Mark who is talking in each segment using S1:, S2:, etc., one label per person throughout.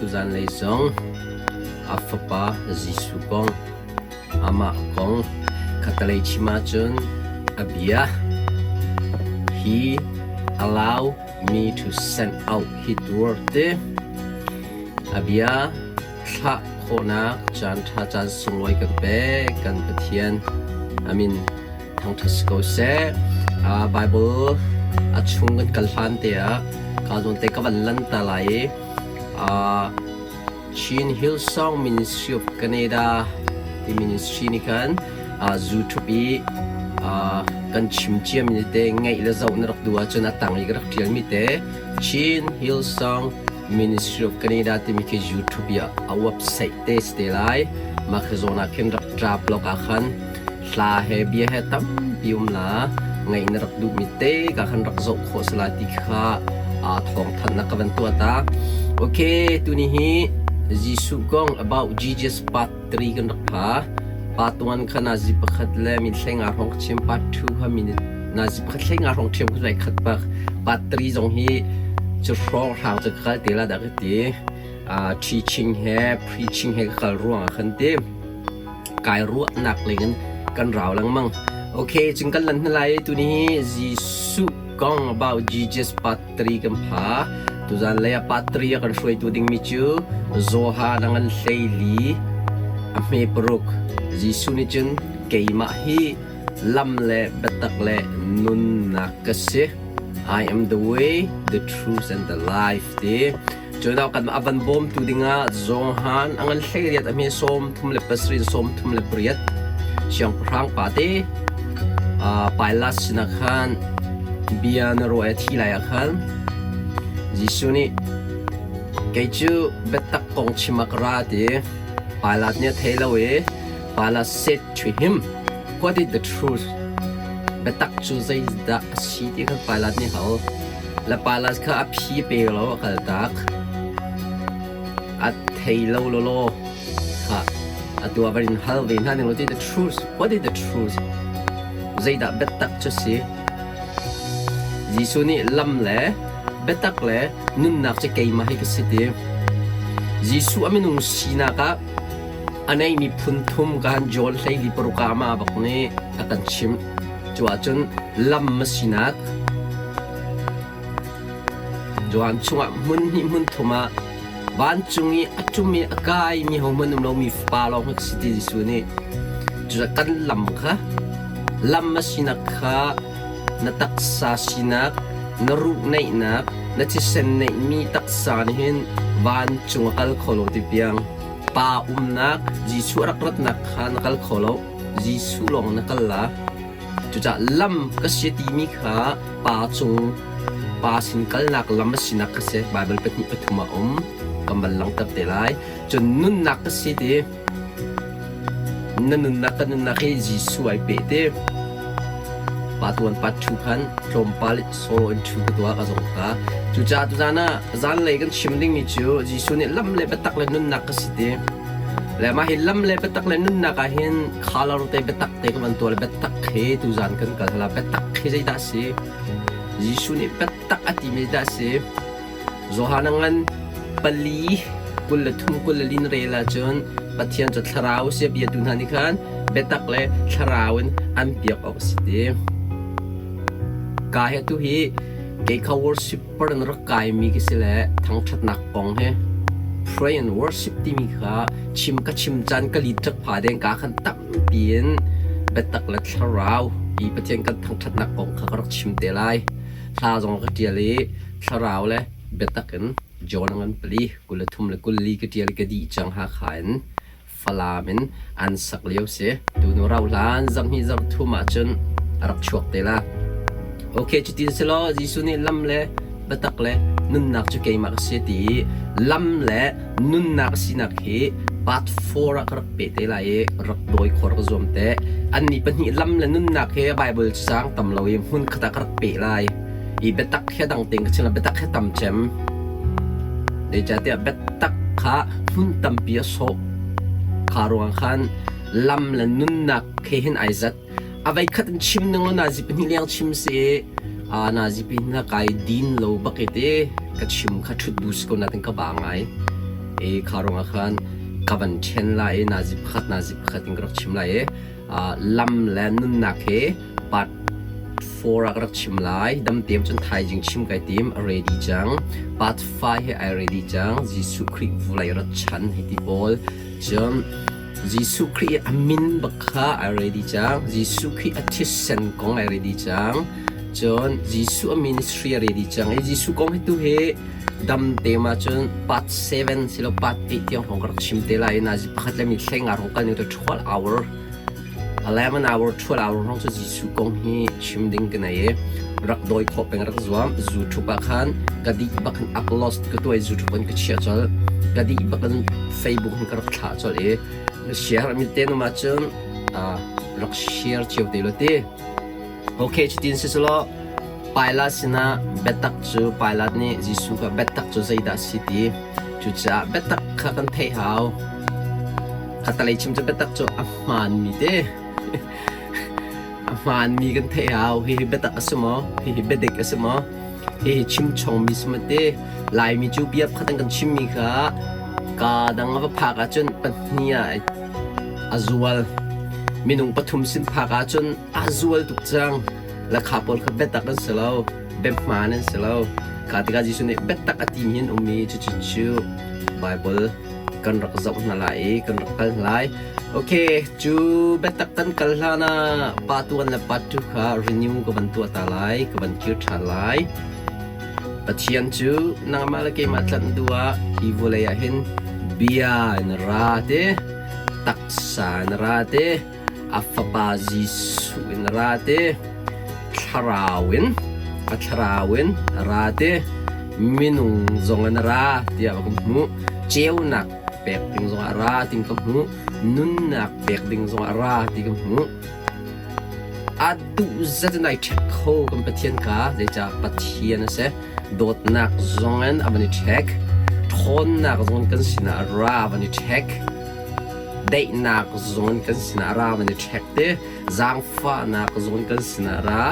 S1: Tuzan lei zong a fapa Jesuh kong, amah kong khatalei chim ahcun a bia he allow me to send out hi tur ti a bia thlah khawhnak caan ṭha caan sunglawi kan pek kan Pathian amin thangṭhat si ko seh. Bible a chung kan kal hlan te ah ka zawn te ka van lan ta lai i Chin Hillsong Ministry of Canada ti ministry nih khan YouTube i kan chim ciami te ngaih le zoh na rak duh ahcun a tang i ka rak ṭialmi te Chin Hillsong Ministry of Canada timi khi YouTube i a website te si te lai. Mah khi zawn ah khin rak ṭap lawk ah khan hla he bia he tampi um la ngaih na rak duhmi te ka khan rak zoh khawh si lai ti kha thawngthanhnak ka van tuah ta. Okay, tuni hi Jesuh kong about Jesus part 3 kan rak pha. Part 1 kha nazi pakhat le min hlei nga hrawng ka chim part 2 kha min nazi pakhat hlei nga hrawng ṭhiam ka lai khat bak part 3 zong hi cu hrawng hrang cu ka kal te la dah ka ti teaching he preaching he ka kal ruang ah khan ti kai ruahnak leng in kan rau lengmang okay cun kan lan hna lai tuni hi Jesuh kong about Jesus part 3 kan pha tuzan lei ah part 3 a kan hruaitu dingmi cu Johan a ngan hleili a hme paruk Jesuh nih cun keimah hi lam le biatak le nunnak ka si I am the way the truth and the life ti Cun kan a van bawmtu dingah Johan a ngan 18 a hme 37 38 siangpahrang pa te Pilat sinah khan bia na ruah i thi lai ah khan Jesuh nih kei cu biatak kong chim ah ka ra ti Pilat nih a thei lo i Pilat said to him, What is the truth? Biatak cu zeidah a si ti kha Pilat nih a hal. Le Pilat kha a phi pe lo a kaltak. A thei lo lawlaw kha atu ah van in hal ve hna ning law the truth what is the truth zeidah biatak cu si Jesuh nih lam le biatak le nunnak cu keimah hi ka si ti Jesuh a minung sinak ah a neimi phun thum kan John 14 ah amah bak nih a kan chimh cu ahcun lam a sinak Johan chungah hmun hnih hmun thum ah vancung i a ṭum i a kaimi hohmanh um lomi Fapa lawng hi ka si ti Jesuh nih cucaah kan lam kha lam a sinak kha na taksa sinak na ruh neihnak na thisen neihmi taksa nih hin vancung a kal kho lo ti piang pa umnak Jesuh a rak ratnak kha na kal kho lo Jesuh lawng na kal la Cucaah lam ka si timi kha pa cung pa sin kalnak lam a sinak kha si. Baibal pahnih pathum ah um. Kan van langhter te lai. Cun nunnak ka si ti na nunnak ka nunnak hi Jesuh ai peh ti. Pa tuan pa thu khan tlawmpal solo in thu ka tuah ka zong kha. Cucaah tuzan ah zanlei kan chim dingmi cu Jesuh nih lam le biatak le nunnak ka si ti. Le mah hi lam le biatak le nunnak ah hin color te biatak te ka van tuah le biatak he tuzan kan kal hala biatak hi zeidah si Jesuh nih biatak a timi zeidah si Johan a ngan pali 23 24 rel ahcun Pathian cu thlarau si a biatu hna nih khan biatak le thlarau in an biak awk a si ti ka he tu hi kei kha worship par in rak kaimi khi si le thangṭhatnak kong he pray and worship timi kha chim ka chim caan ka lit rak pha deng ka khan tampi in biatak le thlarau i Pathian kan thangṭhatnak kong kha ka rak chim te lai. Hla zong ka ṭial i thlarau le biatak in John a ngan pali 23 le 24 ka ṭial i ka dih cang Hakha in Falam in an sak lio si. Tunu rauhlan zarhhnih zarhthum ahcun a rak chuak te la. Okay, cutin si law Jesuh nih lam le biatak le nunnak cu keimah ka si ti i lam le nunnak sinak hi part 4 ah ka rak pe te lai i rak dawi khor ka zuam te. Annih pahnih lam le nunnak hi Bible cang tam lo i hmun khat ah ka rak peh lai. I biatak hi a dang tein ka chim la biatak hi tam cem. Zeicahtiah biatak kha hmun tampi a sawh. Kha ruang khan lam le nunnak he hin ai zat. A voikhat in chim ning law nazi pahnih leng chim si i nazi pahnih hna kai din lo bak i te ka chim kha ṭhut bu si ko natin ka ba ngai. I kha ruangah khan ka van ṭhen lai i nazi pakhat nazi pakhat in ka rak chim lai i lam le nunnak hi part 4 ah ka rak chim lai. Dam tein cun thaizing chim kai tim a ready cang. Part 5 hi ai ready cang. Jesuh Khrih vulei rat chan hei ti pawl. Cun Jesuh Khrih a min bak kha ai ready cang. Jesuh Khrih a thisen kong ai ready cang. Cun Jesuh a ministry a ready cang. I Jesuh kong hi tu hi dam te ma cun part 7 silo part 8 tiang hrawng ka rak chim te lai. Nazi pakhat le mi hlei nga hrawng kal ning to 12 hour 11 hour 12 hour hrawng cu Jesuh kong hi chim ding ka nei i rak dawi khawh peng rak zuam. YouTube ah khan ka dih bak in upload ka tuah i YouTube in ka chiah colh. Ka dih bak in Facebook in ka rak thlah colh i share mi te num ahcun rak share cio te lo ti. Okay, cutin si selaw Pilate sinah biatak cu Pilate nih Jesuh kha biatak cu zeidah a si ti. Cucaah biatak kha kan theih hau. Khatalei chim cu biatak cu a hmaanmi te. A hmaanmi kan theih hau. Hihi biatak a si maw? Hihi biadik a si maw? Hihi chimchongmi si maw ti? Laimi cu bia pakhat an kan chimmi kha kaa dang a va phak ahcun pahnih ah a zual. Minung pathum sin phak ahcun a zual tuk cang. Lakha pawl kha biatak an si lo, biahmaan an si lo. Kha tikah Jesuh nih biatak a timi an um i cucu cu Baibal kan rak zoh hna lai i kan rak kal hna lai. Okay, cu biatak kan kal hlan ah part 1 le part 2 kha renew ka van tuah ta lai, ka van kir ṭhan lai. Pathian cu nangmah le keimah tlanh duh ah hi vawlei ah hin bia in ra te, taksa in ra te, a fapa Jesuh in ra te, thlarau in a thlarau in a ra te, minung zong in a ra tiah ka hmuh. Ceunak pek ding zong a ra ting ka hmuh. Nunnak pek ding zong a ra ti ka hmuh. A duh zat in ai ṭhek kho kan Pathian kha zeicah Pathian a si. Dawtnak zong in a van i ṭhek. Ṭhawnnak zong in kan sinah a ra a van i ṭhek. Daihnak zong in kan sinah a ra van i ṭhek te. Zaangfahnak zong in kan sinah a ra.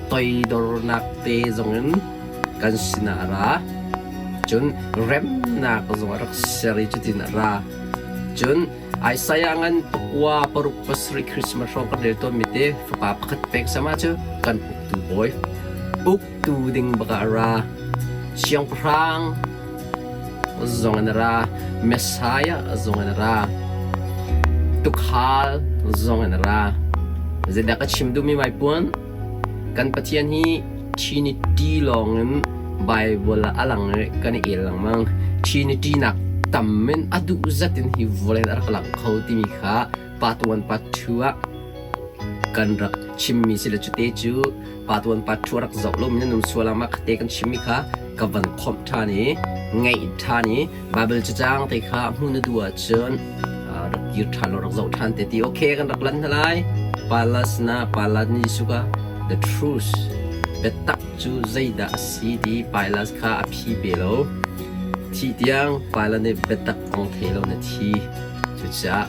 S1: Toidornak te zong in kan sinah a ra. Cun remnak zong a rak ser i cutin a ra. Cun Isaiah ngan pakua paruk pasarih Christmas hrawng kan rel tawnmi te fapa pakhat pek sama cu kan uktu bawi uktu ding bak ah a ra. Siangpahrang zong in a ra, Messiah zong in a ra, tukhal zong in a ra. Zeidah ka chim duhmi mai puan? Kan Pathian hi Trinity lawngin Bible ah a lang i kan i el lengmang. Trinity nak tam in a duh zat in hi vawlei a rak lang kho timi kha part 1 part 2 ah kan rak chimmi si le cute cu part 1 part 2 rak zoh lo mi nan um sual ah mah te kan chimmi kha ka van khomh ṭhan i ngaih ṭhan i Bible cacang te kha hmu na duh ahcun rak kir ṭhan law rak zoh ṭhan te ti okay kan rak lan hna lai. Palas na Palas ni Jesuh ka the truth biatak cu zeidah a si ti Pilas kha a phi pe lo. Thih tiang Pilat nih biatak kong thei lo na thi. Cucaah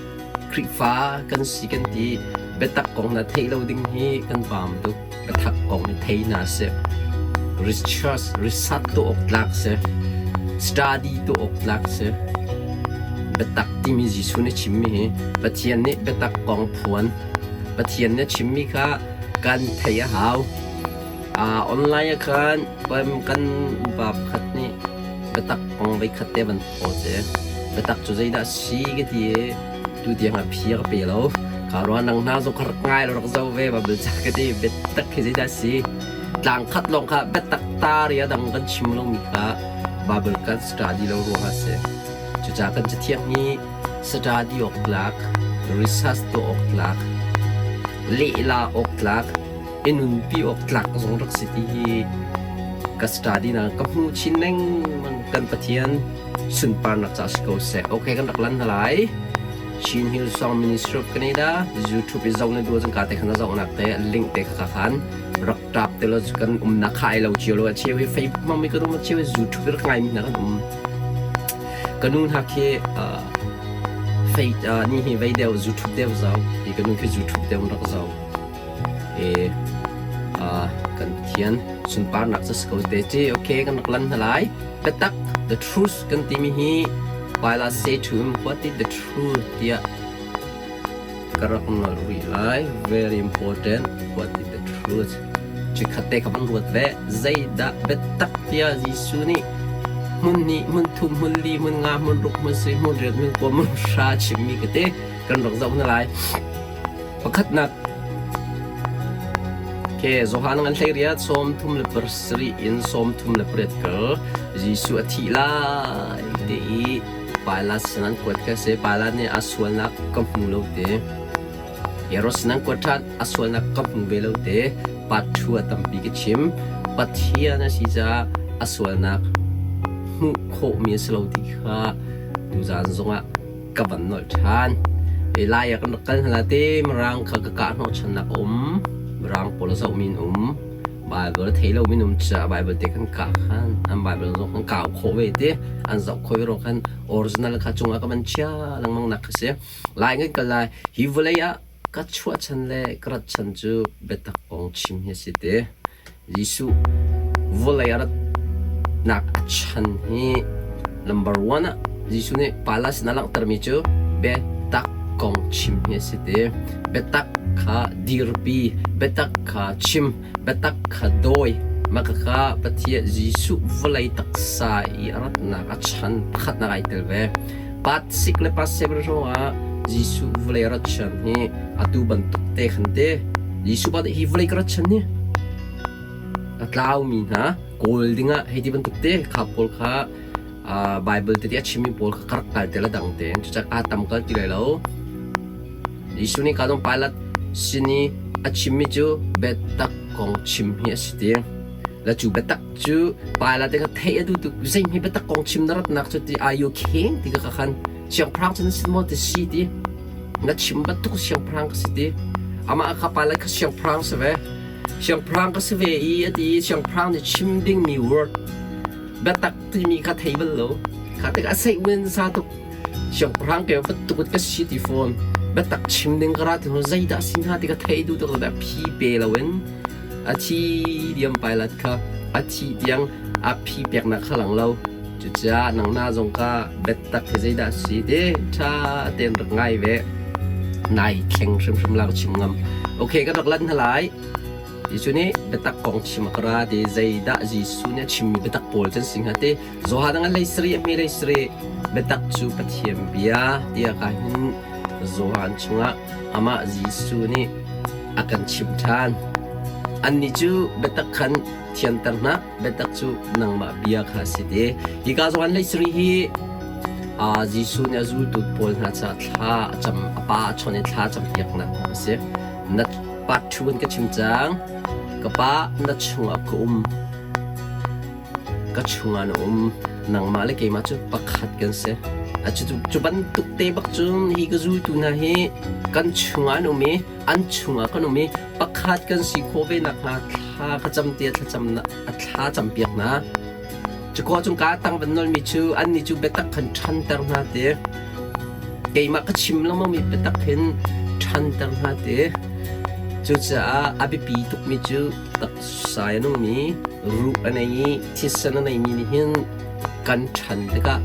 S1: Khrihfa kan si kan ti biatak kong na theih lo ding hi kan vaam tuk. Biatak kong hi thei hna sih. Research research tuah awk tlak si. Study tuah awk tlak si. Biatak timi Jesuh nih chimmi hi Pathian nih biatak kong phuan. Pathian nih chimmi kha kan theih a hau. Online ah khan kan upa pakhat nih biatak kong voikhat te van phaw ci. Biatak cu zeidah a si ka ti i tutiang ah phi a ka pe lo. Ka ruah nang hna zong kha rak ngai law rak zoh ve Bible ca ka ti. Biatak hi zeidah a si? Tlang khat lawng kha biatak tar i a dang kan chim lomi kha Bible kan study lo ruangah a si. Cucaah kan cathiang hi study awk tlak, research tuah awk tlak, lehla awk tlak, i nunpi awk tlak zong rak si ti hi ka study na ka hmu chin lengmang kan Pathian sunparnak ca si ko seh. Okay kan rak lan hna lai. Chin Hill Song Ministry of Canada YouTube i zoh na duh ahcun ka te khan na zohnak te link te kha khan rak tap te lo kan umnak kha ai lo cio lo a cheu hi Facebook hmang mi kan um a cheu hi YouTube rak ngai mi hna kan um ka nu hna khi fei ni hi vei deuh YouTube deuh zau i ka nu khi YouTube deuh rak zau E kan Pathian sunparnak cu si ko te ci okay kan rak lan hna lai. Biatak the truth kan timi hi Pilate say to him, What is the truth? tiah ka rak nolh rih lai. Very important. What is the truth? Chikkhat te ka van ruat ve. Zeidah biatak tiah Jesuh nih hmun hnih, hmun thum, hmun li, hmun nga, hmun ruk, hmun sarih, hmun riat, hmun kua, hmun hra chimmi ka te kan rak zoh hna lai. Pakhatnak ke Johan ngan hlei riat 37 in 38 kal Jesuh a thih lai te i Pilate sin an kuat kha si. Pilate nih a sualnak ka hmu lo te. Herod sin an kuat ṭhan a sualnak ka hmu ve lo te. Part 2 a tampi ka chim. Pathian a si caah a sualnak hmuh khawhmi a si lo ti kha tuzaan zongah ka van nolh ṭhan. Lai ah kan rak kal hna te Mirang kha ka kah hnawhchannak a um. Mirang pawl a zohmi an um. Bible a thei lomi an um caah Bible te kan kah khan an Bible zong kan kau khawh ve te an zoh khawh ve ruang khan original kha cungah ka van chia lengmang nak kha si. Lai ngai kal lai hi vawlei ah ka chuahchan le ka rat chan cu biatak kong chim hi a si te. Jesuh vawlei a ratnak a chan hi number one ah Jesuh nih Pala sin a langhtermi cu biatak kong chim hi a si te. Biatak kha dirpi, biatak kha chim, biatak kha dawi. Mah khakha Pathian Jesuh vawlei taksa i a ratnak a chan pakhatnak ai tel ve. Part 6 le part 7 hrawngah Jesuh vawlei rat chan hi atu bantuk te khan te Jesuh pa hi vawlei ka rat chan hi a tlaumi hna kawl dingah hei ti bantuk te kha pawl kha Bible te ti a chimmi pawl kha ka rak kal te la dang te cucak a tam kal ti lai lo. Jesuh nih ka dong Pilate sin i a chimmi cu biatak kong chim hi a si ti. La cu biatak cu Pilate kha theih a duh tuk zeihme biatak kong chim na ratnak cu ti are you king ti ka khan siangpahrang cu na si maw ti si ti na chim bantuk siangpahrang ka si ti amah kha Pilate kha siangpahrang si ve siangpahrang ka si ve i a ti i siangpahrang nih chim dingmi word biatak timi kha thei bal lo kha tik a seih win sa tuk siangpahrang ke bantuk ka si ti fawn biatak chim ding ka ra ti zeidah si hnga ti ka thei duh tuk lo phi pe loin A thi diam Pilat kha a thih tiang a phi peknak kha lang lo. Cucaah nangmah zong kha biatak hi zeidah a si ti ṭha tein rak ngai ve. Nai thleng hrimhrim la ka chim ngam. Okay, kan rak lan hna lai. Jesuh nih biatak kong chim a ka ra ti zeidah Jesuh nih a chimmi biatak pawl cu an si hnga ti Johan a lei sarih a hme lei sarih biatak cu Pathian bia tiah ka hin Johan chungah amah Jesuh nih a kan chimh ṭhan. Annih cu biatak khan thianter hna, biatak cu nangmah bia kha a si ti. Hika Johan lei sarih hi Jesuh nih a zultu pawl hna caah thla a cam, a pa a chawnh i thla a campiaknak a si. Na part 2 in ka chim cang. Ka pa na chungah ka um. Ka chungah na um. Nangmah le keimah cu pakhat kan si. Cu bantuk te bak cun hi ka zultu hna hi kan chungah an um i an chungah kan um i pakhat kan si khawh ve nakhnga thla ka cam tiah thlacam a thla campiak hna. Cukaw cung ka tang van nolmi cu annih cu biatak khan ṭhanter hna ti. Keimah ka chim lengmangmi biatak hin ṭhanter hna ti. Cucaah a biapi tukmi cu taksa a nungmi ruh a nei i thisen a neimi nih hin kan ṭhan tikah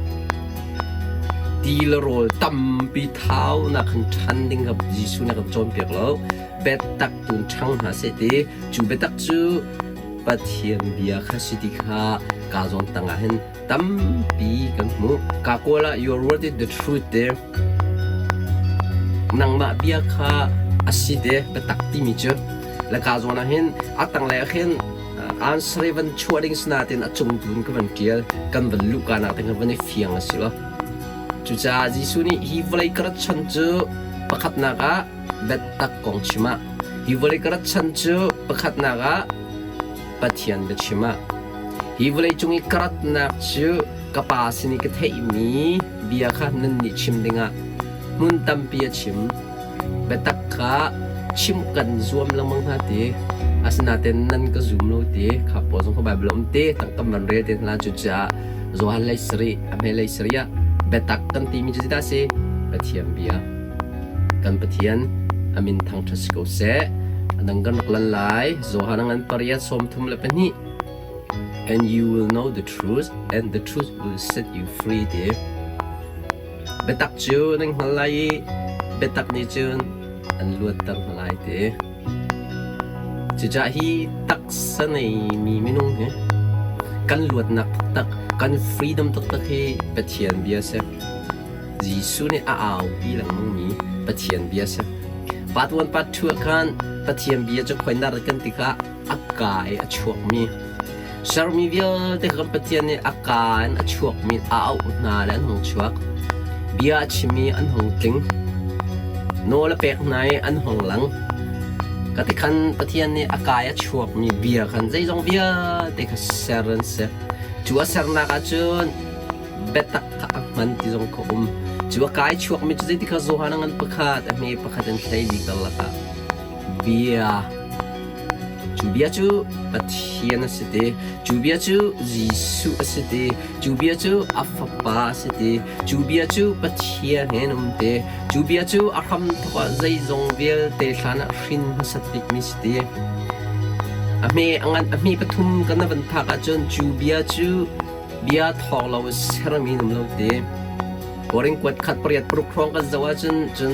S1: ti le rawl tampi thaunak khan ṭhan ding kha Jesuh nih a kan cawnpiak lo. Biatak tu in ṭhang hna seh ti. Cu biatak cu Pathian bia kha si ti kha kaa zawn tangah hin tampi kan hmuh. Ka kawl ah your word is the truth te. Nangmah bia kha a si te biatak timi cu. Le ka zawn ah hin a tanglei ah khin answer i van chuah ding sinain a cung tu in ka van ṭial kan van luh ka nak te khan van i fiang a si lo. Cucaah Jesuh nih hi vawlei ka rat chan cu pakhatnak ah biatak kong chim ah hi vawlei ka rat chan cu pakhatnak ah Pathian biachim ah hi vawlei cung i ka ratnak cu ka Pa sin i ka theihmi bia kha nannih chim dingah hmun tampi a chim. Biatak kha chimh kan zuam lengmang hna ti. Asinain nan ka zum lo ti. Kha pawl zong kha Baibal a um ti. Tangka van rel te hna cucaah Johan lei sarih a hme lei sarih ah biatak kan timi cu zeidah a si? Pathian bia. Kan Pathian a min thangṭhat si ko seh. A dang kan rak lan lai. Johan a ngan pariat 32. And you will know the truth and the truth will set you free ti. Biatak cu nan hngal lai i biatak nih cun an luatter hna lai ti. Cucaah hi taksa neimi minung hi kan luatnak taktak, kan freedom taktak hi Pathian bia a si. Jesuh nih a aupi lengmangmi Pathian bia a si. Part 1, part 2 ah khan Pathian bia cu khoinar kan ti kha a ka i a chuakmi sermi vialte kha Pathian nih a ka in a chuakmi a auh hna le an hung chuak. Bia a chim i an hung tling. Nawl a pek hna i an hung lang. Ka ti khan Pathian nih a ka i a chuakmi bia khan zeizong vialte kha ser an si. Cu a sernak ahcun biatak kha a hman ti zong kha um. Cu a kai chuakmi cu zeiti kha Johan a ngan pakhat, a hme pakhat in hlei li karlak ah bia Cu bia cu Pathian a si ti, cu bia cu Jesuh a si ti, cu bia cu a Fapa a si ti, cu bia cu Pathian he an um ti, cu bia cu a hramthawk ah zeizong vialte hlan ah hrin hmasat bikmi si ti. A hme a ngan a hme pathum kan na van phak ahcun cu bia cu bia thawng lo sermi an um lo ti. Korin kuat khat pariat paruk hrawng kan zoh ahcun cun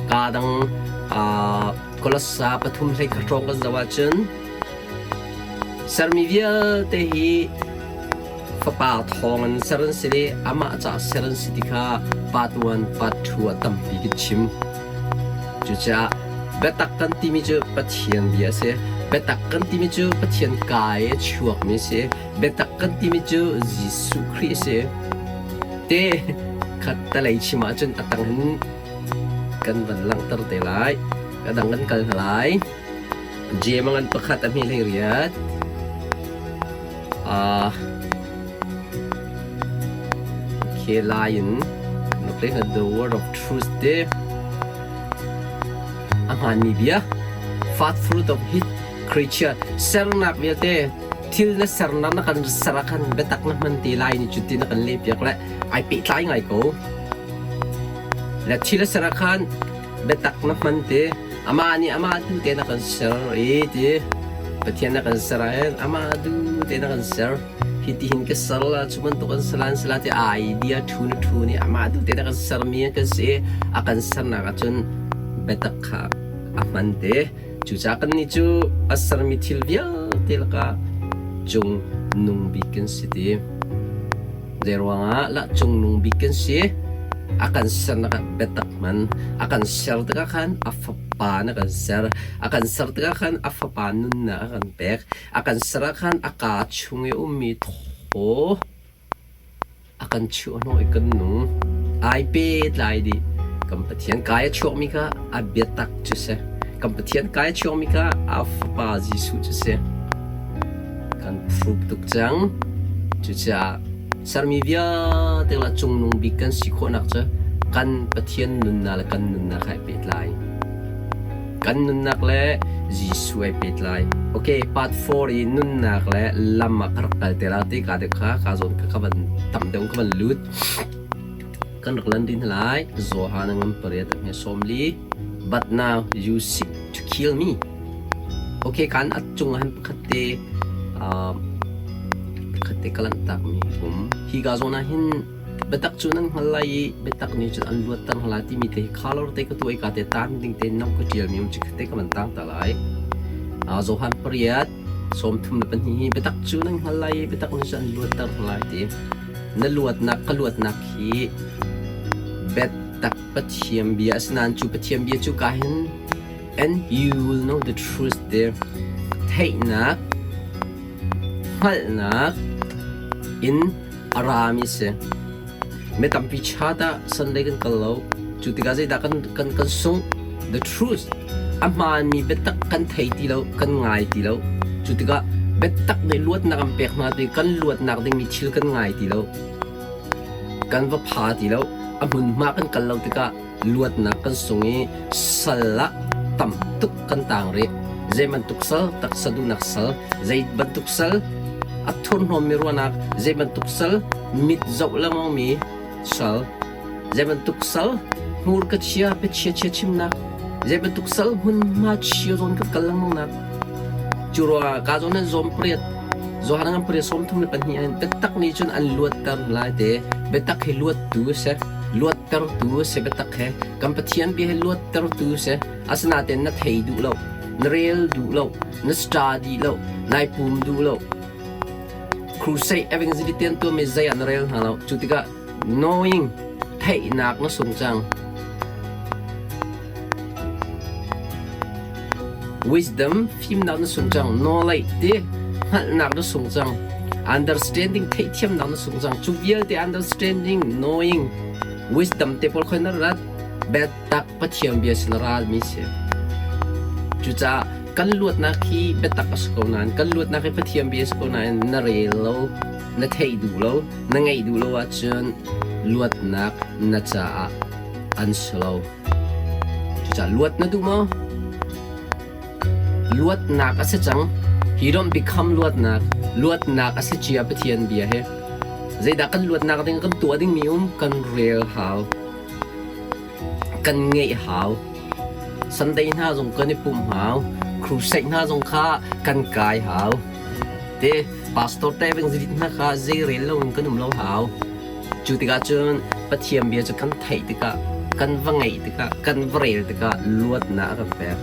S1: kaa dang Kolossa pathum hlei khat hrawng kan zoh ahcun sermi vialte hi fapa thawng in ser an si i amah caah ser an si ti kha part 1, part 2 ah tampi kan chim. Cucaah biatak kan timi cu Pathian bia a si. Biatak kan timi cu Pathian kaa i a chuakmi a si. Biatak kan timi cu Jesuh Khrih a si. Te khat talei chim ahcun a tang hin kan van langhter te lai. Ka dang kan kal hna lai. Jem a ngan pakhat a hme hlei riat. Okay, lai in na play hna the word of truth te. A hmaanmi bia. Fat fruit of hit creature sernak vialte thil na sernak na kan ser ah khan biatak na hman te lai ni cu ti na kan leh piak le ai pehtlai ngai ko. Le thil a ser ah khan biatak na hman te amah nih amah tu te na kan ser i ti Pathian na kan ser ahhin amah du te na kan ser hi ti hin ka ser la cu bantuk an salan sala ti idea thu na thu nih amah du te na kan ser mi kan si a kan sernak ahcun biatak kha a hman te. Cucaah kannih cu a sermi thil vialte lakah cung nung bik kan si ti. Zeiruangah lah cung nung bik kan si? A kan sernak ah biatak hman. A kan ser tikah khan a fapa na kan ser. A kan ser tikah khan a fapa nunnak a kan pek. A kan ser ah khan a kaa chung i a ummi thaw A kan chuahhnawh i kan nung. Ai pehtlai dih. Kan Pathian kai a chuakmi kha a biatak cu si. Kan Pathian kai a chuakmi kha a Fapa Jesuh cu si. Kan proof tuk cang. Cucaah sermi vialte la cungnung bik kan si khawhnak cu kan Pathian nunnak le kan nunnak hai pehtlai. Kan nunnak le Jesuh ai pehtlai. Ok, part 4 i nunnak le lam ah ka rak kal te la ti ka deuh kha ka zawn ka ka van tam deuh ka van lut. Kan rak lan din lai. Johan ngam pariat a hme sawmli. But now you seek to kill me. Ok, kan at cung ah hin pakhat te pakhat te ka lanhtak mi um. Hi ka zawn ah hin Biatak cu nan hngal lai i biatak nih cun an luatter hna lai timi te hi color te ka tuah i ka te tan ding te no ka ṭialmi um cu te ka van tang ta lai. Johan pariat 32 hi biatak cu nan hngal lai i biatak nih cun an luatter hna lai ti. Na luatnak ka luatnak hi biatak Pathian bia asinain cu Pathian bia cu ka hin and you will know the truth there. Theihnak hngalhnak in a rami a si. Mi tampi chat ah Sunday kan kal lo. Cu tikah zeidah kan, kan, kan sungh? The truth. A hmaanmi biatak kan thei ti lo, kan ngai ti lo. Cu tikah biatak nih luatnak an pek hna ti kan luatnak dingmi thil kan ngai ti lo. Kan va pha ti lo. A hmunhma kan kal lo tikah luatnak kan sung i sal ah tam tuk kan tang rih. Zei bantuk sal, taksa duhnak sal, zei bantuk sal, a thurhnawmmi ruahnak, zei bantuk sal, mit zoh lengmangmi sal, zei bantuk sal, hmurka chia, biachia chia chimnak, zei bantuk sal, hmunhma chia zawn kan kal lengmangnak. Cu ruangah ka zawn an zawm pariat, Johan ngan pariat 34 in biatak nih cun an luatter lai te, biatak hi luattu a si. Luattertu a si biatak he. Kan Pathian bia hi luattertu si. Asinain na thei duh lo, na rel duh lo, na study lo, nai pum duh lo. Crusade evangelist tian tuahmi zei ah na rel hna lo. Cu tikah knowing theihnak na sung cang. Wisdom fimnak na sung cang. Knowledge ti hngalhnak na sung cang. Understanding theihthiamnak na sung cang. Cu vialte understanding, knowing, wisdom te pawl khoi na rat biatak Pathian bia sin ralmi si. Cucaah kan luatnak hi biatak a si ko nain kan luatnak hi Pathian bia a si ko nain na rel lo, na theih duh lo, na ngeih duh lo ahcun luatnak na caah an si lo. Cucaah luat na duh maw? Luatnak a si cang. He don't become luatnak. Luatnak a si cia Pathian bia hi. Zeidah kan luatnak ding kan tuah dingmi um kan rel hau. Kan ngeih hau. Sunday hna zong kan i pumh hau. Crusade hna zong kha kan kai hau. Te pastor te evangelist hna kha zei rel loin kan um lo hau. Cu tikah cun Pathian bia cu kan theih tikah, kan va ngeih tikah, kan va rel tikah luatnak a kan pek.